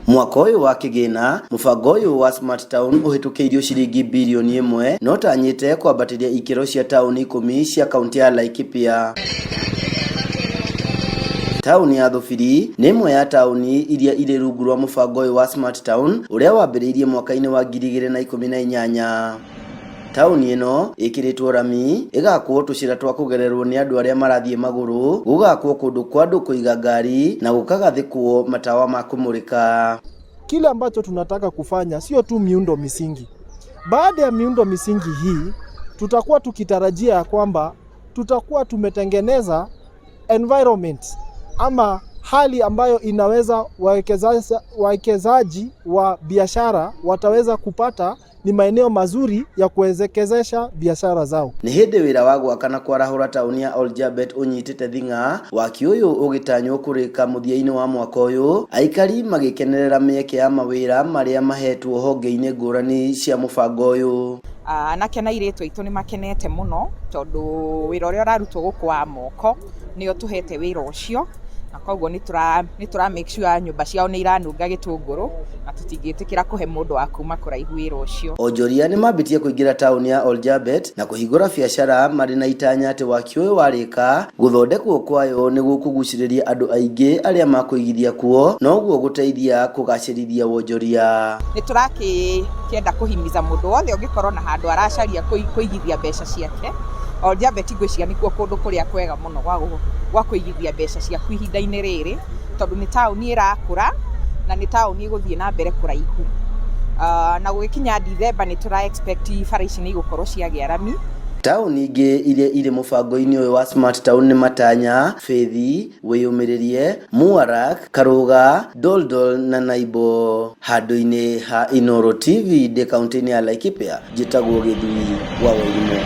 Mwaka ũyũ wa kĩgĩna, mũbango ũyũ wa Smart Town ũhĩtũkĩirio ciringi birioni 1 na ũtanyĩte kwambatĩria ikĩro cia taũni 10 cia kaunti ya Laikipia. Taũni ya Thubiri nĩ ĩmwe ya taũni iria irĩ rungu rwa mũbango ũyũ wa Smart Town ũrĩa wambĩrĩirie mwaka-inĩ wa 2018. Taũni ĩno ĩkĩrĩtwo rami, ĩgakwo tũcĩra twa kũgererwo nĩ andũ arĩa marathiĩ magũrũ, gũgakwo kũndũ kwa andũ kũiga ngari na gũkagathĩkwo matawa ma kũmũrĩka. Kile ambacho tunataka kufanya sio tu miundo misingi. Baada ya miundo misingi hii, tutakuwa tukitarajia ya kwamba tutakuwa tumetengeneza environment ama hali ambayo inaweza wawekezaji wa biashara wataweza kupata ni maeneo mazuri ya kuwekezesha biashara zao. Nĩ hĩndĩ wĩra wa gwaka na kwarahũra taũni ya Oljabet ũnyitĩte thing'a, waki ũyũ ũgĩtanywo kũrĩka mũthia-inĩ wa mwaka ũyũ, aikari magĩkenerera mĩeke ya mawĩra marĩa mahetwo honge-inĩ ngũrani cia mũbango ũyũ. Anake na airĩtu aitũ nĩ makenete mũno tondũ wĩra ũrĩa ũrarutwo gũkũ wa moko nĩo tũhete wĩra ũcio, na koguo nĩ tũra make sure nyũmba ciao nĩ iranunga gĩtũngũrũ na tũtingĩtĩkĩra kũhe mũndũ wa kuma kũraihu wĩra ũcio. Onjoria nĩ mambĩtie kũingĩra taũni ya Oljabet na kũhingũra biacara marĩ na itanya atĩ waki ũyũ warĩka, gũthondekwo kwayo nĩ gũkũgucĩrĩria andũ aingĩ arĩa makũigithia kuo na ũguo gũteithia kũgacĩrithia wonjoria. Nĩ tũrakĩenda kũhimiza mũndũ wothe ũngĩkorwo na handũ aracaria kũigithia mbeca ciake, Oljabet ngwĩciria nĩkuo kũndũ kũrĩa kwega mũno gwa kũigithia mbeca ciaku ihinda-inĩ rĩrĩ, tondũ nĩ taũni ĩrakũra na nĩ taũni ĩgũthiĩ na mbere kũraihu. Na gũgĩkinya Dithemba nĩ tũra expect bara ici nĩ igũkorwo ciagĩa rami. Taũni ingĩ iria irĩ mũbango-inĩ ũyũ wa Smart Town nĩ Matanya, Faith, Wĩyũmĩrĩrie, Muarak, Karũga, Doldol na Naibo. Handũ-inĩ ha Inooro TV ndĩ kaunti-inĩ ya Laikipia, njĩtagwo Gĩthui wa Wairimũ.